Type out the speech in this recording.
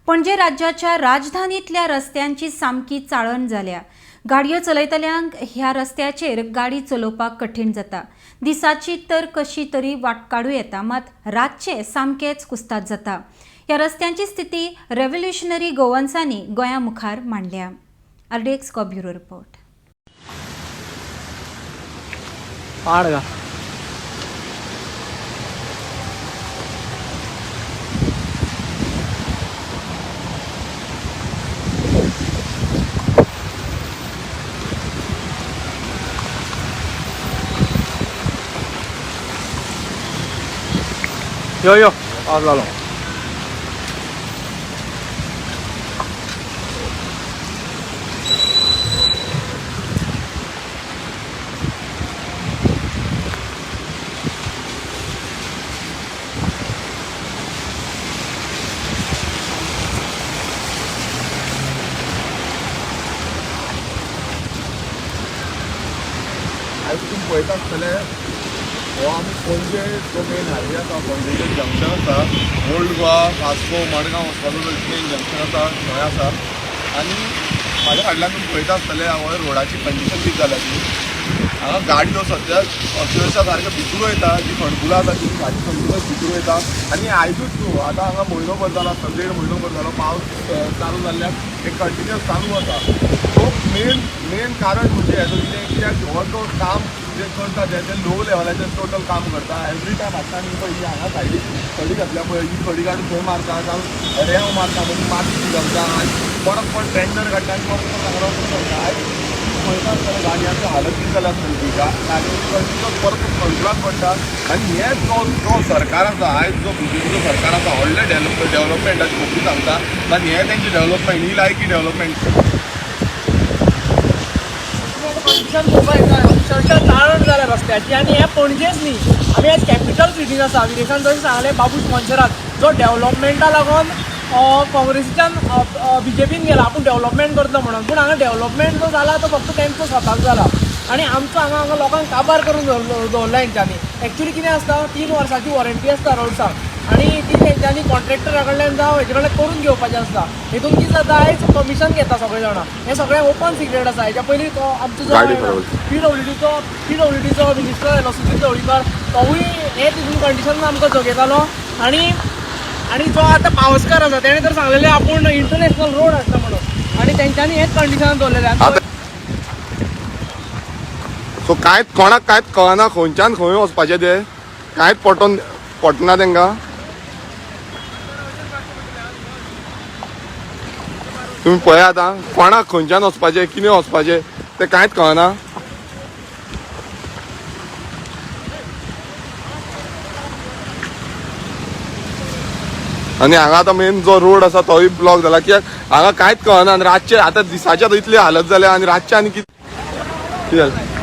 पणजे राज्याच्या राजधानीतल्या रस्त्यांची सामकी चाळण जाल्या. गाडयो चलयतल्यांक ह्या रस्त्याचेर गाडी चलोवपाक कठीण जाता. दिसाची तर कशी तरी वाट काडूं येता, मात रातचे सामकेच कुस्ताद जाता. ह्या रस्त्यांची स्थिती रेव्होल्युशनरी गोवन्सांनी गोंया मुखार मांडल्या. आरडीएक्स को ब्युरो रिपोर्ट. पाड का यो यो पावस जालो. आयज तुमी पळयता आसतले, हो आमी पणजे जो मेन हायवे आसा, पणजेचें जंक्शन आसा, ओल्ड गोवा, वास्को, मडगांव वचपाचो जो मेन जंक्शन आसा थंय आसा. आनी म्हाज्या फाटल्यान तुमी पळयता आसतले, हांगा रोडाची कंडिशन कितें जाल्या ती. हांगा गाडयो सद्या अक्षरशा सारक्यो भितर वयता, जी फणकुलां आसा ती गाडी कंटिन्यूस भितर वयता. आनी आयजूच न्हू, आतां हांगा म्हयनो भर जालो आसता, देड म्हयनो भर जालो पावस चालू जाल्ल्यान हे कंटिन्यूस चालू आसा. सो मेन मेन कारण म्हणजे हेजो कितें, कित्याक हो जो काम जे करता ते लो लेवलाचेर टोटल काम करता. एवरी टायम हाडटा आनी पळय ही हांगा सायडीक खडी घातल्या पळय, ही खडी काडून थंय मारता, जावं रेंव मारता, मागीर माती घालता आनी परत परत टेंडर काडटा आनी परत परत हांगा वचून घालता. आयज पळयता आसतना गाडयांची हालत कितें जाल्या आसतली ती, गाडयांची कंटिन्यूस परत खणकुलांत पडटा. आनी हे जो जो सरकार आसा आयज, जो बीजेपीचो सरकार आसा, व्हडले डेवलपमेंटाची खबरी सांगता, आनी हे तेंची डेवलपमेंट ही लायकी डेवलपमेंट. कंडिशन खूब अक्षरशः चाळण जाल्या रस्त्याची. आनी हें पणजेच न्ही, आमी आयज कॅपिटल सिटीन आसा. विरेशान जशें सांगलें, बाबूश मोन्सेरात जो डेवलपमेंटा लागून काँग्रेसीच्यान बीजेपीन गेला, आपूण डेवलपमेंट करतलो म्हणून, पूण हांगा डेवलपमेंट जो जाला तो फक्त तेंचो स्वताक जाला आनी आमचो हांगा हांगा लोकांक काबार करून दवरला हेंच्यांनी. एक्चुली कितें आसता, 3 वर्सांची वॉरंटी आसता रोड्साक आनी ती तेंच्यांनी कॉन्ट्रॅक्टरा कडल्यान जावं हेजे कडल्यान करून घेवपाचें आसता. हितून कितें जाता, आयज कमिशन घेता सगळे जाणां. हें सगळें ओपन सिक्रेट आसा. हेच्या पयलीं तो आमचो जो गाडी खराब. पीडब्ल्यूडीचो मिनिस्टर आयलो सुधीर ढवळीकर, तोवूय हे तितून कंडिशन आमकां जगयतालो. आनी आनी जो आतां पावसकार आसा तेणें तर सांगलेलें आपूण इंटरनॅशनल रोड हाडटा म्हणून, आनी तेंच्यांनी हेच कंडिशनान दवरलेलें. आनी सो कांयच कोणाक कांयच कळना, खंयच्यान खंय वचपाचें तें कांयच पटोन पटना तेंकां. तुमी पळयात आं, कोणाक खंयच्यान वचपाचें, कितें वचपाचें तें कांयच कळना. आनी हांगा आतां मेन जो रोड आसा तोय ब्लॉक जाला, कित्याक हांगा कांयच कळना. आनी रातचें आतां दिसाचें आतां इतली हालत जाल्या आनी रातचें आनी कितें कितें जालें?